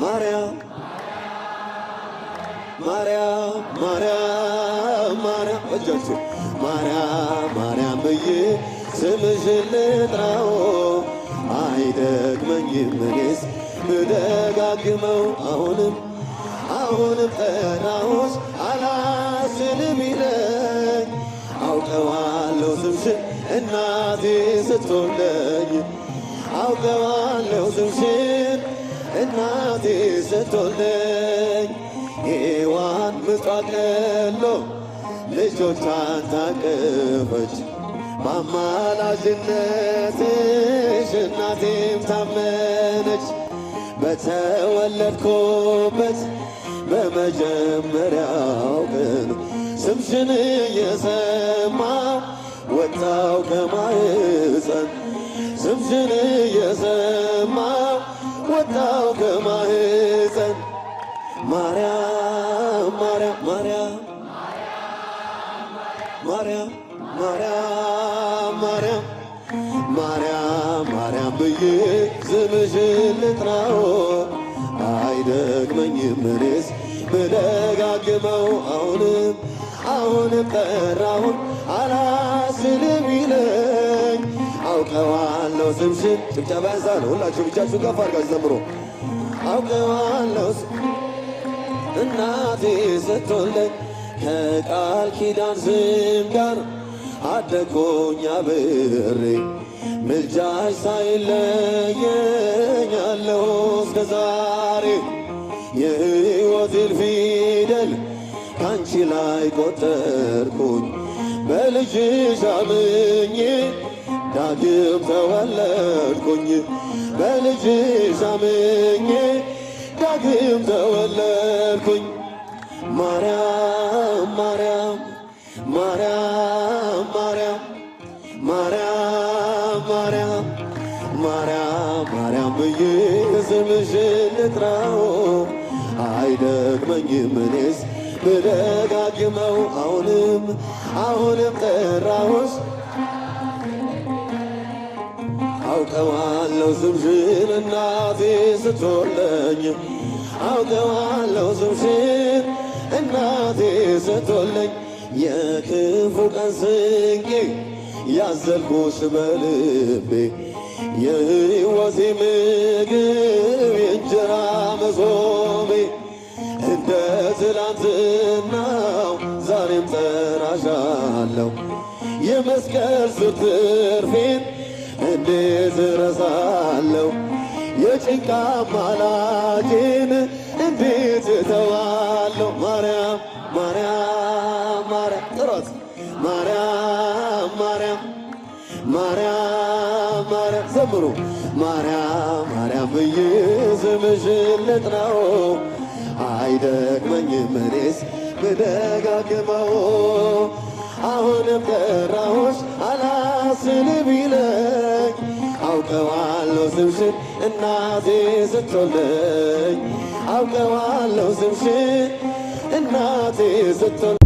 ማርያም ማርያም ማርያም ማርያም እጃችሁ ማርያም ማርያም ብዬ ስምሽን ልጥራው አይደግመኝም እኔስ ብደጋግመው አሁንም አሁንም ጠራሁሽ አላስችልም ይለኝ አውቀዋለሁ ስምሽን እናቴ ስትወልደኝ አውቀዋለሁ ስምሽን እናቴ ስትወልደኝ ሔዋን ምጧ ቀሎ ልጆቿን ታቀፈች በአማላጅነትሽ እናቴም ታመነች። በተወለድኩበት በመጀመሪያው ቀን ስምሽን እየሰማሁ ወጣው ከማህፀን ስምሽን እየሰማሁ ወጣው ከማህፀን ማርያም ማርያም ማርያም ማርያም ማርያም ማርያም ማርያም ማርያም ብዬ ስምሽን ልጥራው አይደግመኝም እኔስ ብደጋግመው አሁንም አሁንም ጠራሁን አላስልም ይለኝ አውቀዋለሁ ስምሽን። ጭብጨባ ያንሳል። ሁላችሁም እጃችሁን ከፍ አድርጋችሁ ዘምሩ። አውቀዋለሁ እናቴ ስትወልደኝ ከቃል ኪዳን ስም ጋር አደግኩኝ አብሬ ምልጃሽ ሳይለየኝ አለሁ እስከ ዛሬ የሕይወቴን ፊደል ካንቺ ላይ ቆጠርኩኝ በልጅሽ አምኜ ዳግም ተወለድኩኝ በልጅሽ አምኜ ዳግም ተወለድኩኝ። ማርያም ማርያም ማርያም ማርያም ማርያም ማርያም ማርያም ማርያም ብዬ ስምሽን ልጥራው አይደግመኝም እኔስ ብደጋግመው አሁንም አሁንም ጠራሁሽ አውቀዋለሁ ስምሽን እናቴ ስትወልደኝ አውቀዋለሁ ስምሽን እናቴ ስትወልደኝ የክፉ ቀን ስንቄ ያዘልኩሽ በልቤ የሕይወቴ ምግብ የእንጀራ መሶቤ እንደ ትላንትናው ዛሬም ጠራሻለሁ የመስቀል ስር ትርፌን እንዴት እረሳለሁ የጭንቃ አማላጄን እንዴት እተዋለሁ። ማርያም ማርያም ማርያም ጥሯት ማርያም ማርያም ማርያም ማርያም ዘምሩ ማርያም ማርያም ብዬ ስምሽን ልጥራው አይደግመኝም እኔስ ብደጋግመው አሁንም ጠራሁሽ አላስል ቢለኝ አውቀዋለሁ ስምሽን እናቴ ስትወልደኝ አውቀዋለሁ ስምሽን እናቴ ስትወልደኝ።